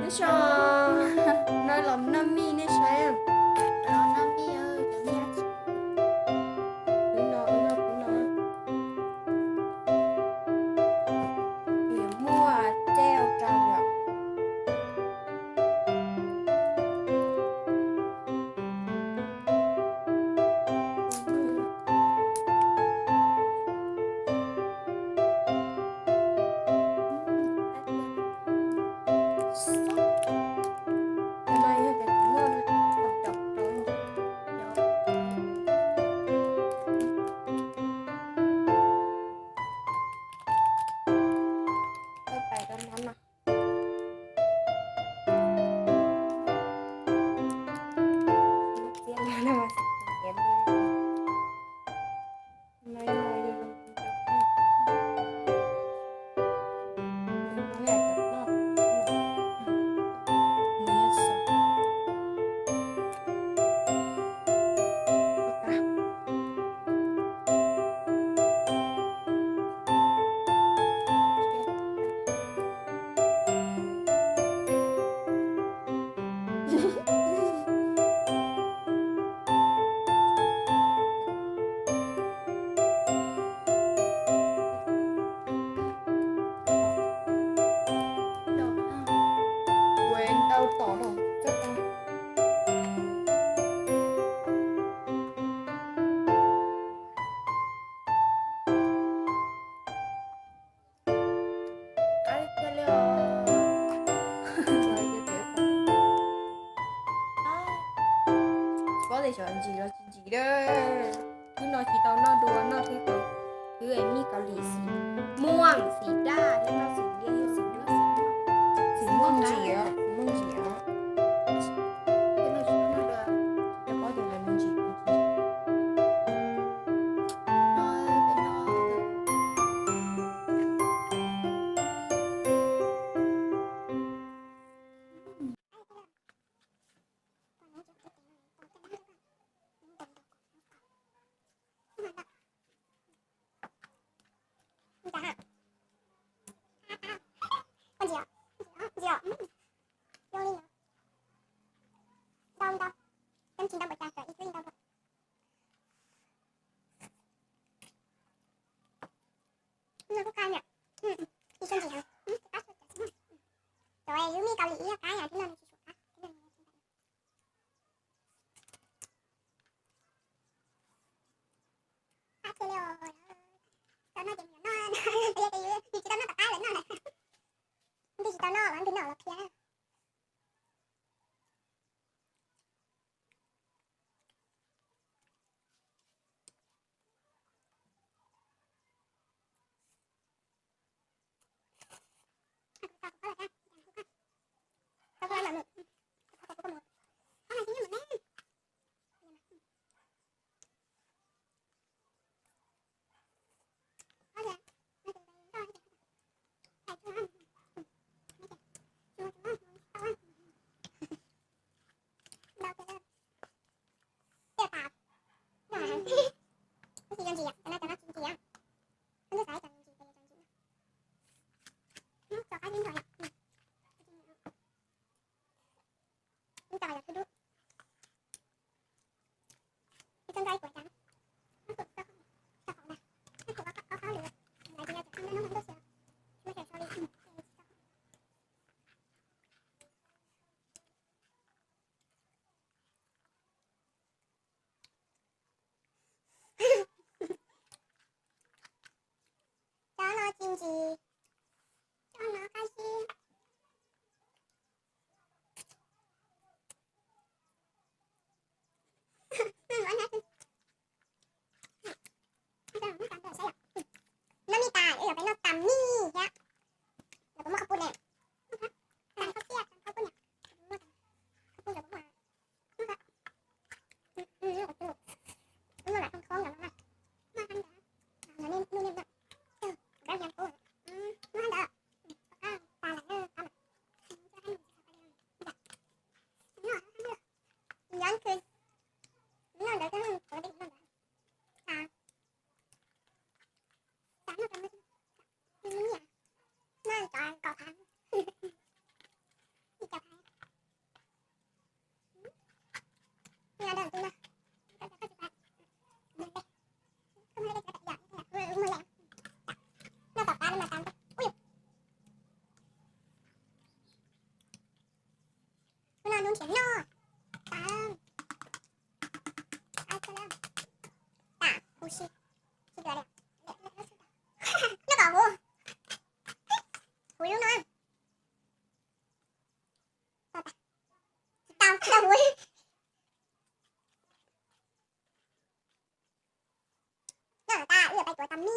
Nyob zoo, no los noj mij nej saib. Noj mij, cov mij. Kuv no, kuv no, kuv no. Kuv yuav muab caij ua rau yom. Tsis paub tias xyov ntsim los tsis ntsim lawm. Twb no tsis tau noj dua, noj thiab tau. Twb es mij Kaus Lim xim muaj xim daj thiab noj xim liaj thiab xim muaj, xim muaj ntsim os, xim muaj ntsim os. Tsis paub tias nws ntsim. Cov yus mij Kaus Lim ib qab yom, twb no nws tsis suav qab. Qab tiag li os. Tau noj ces nws noj, yog tias yus tsis tau noj tom qab lawv noj lawm. Nws tsis tau noj los nws noj los qhia. Nyob kom huv, huv lub no. Tsis tau, tsis tau huv. No tas wb yuav pais tuav tas mi.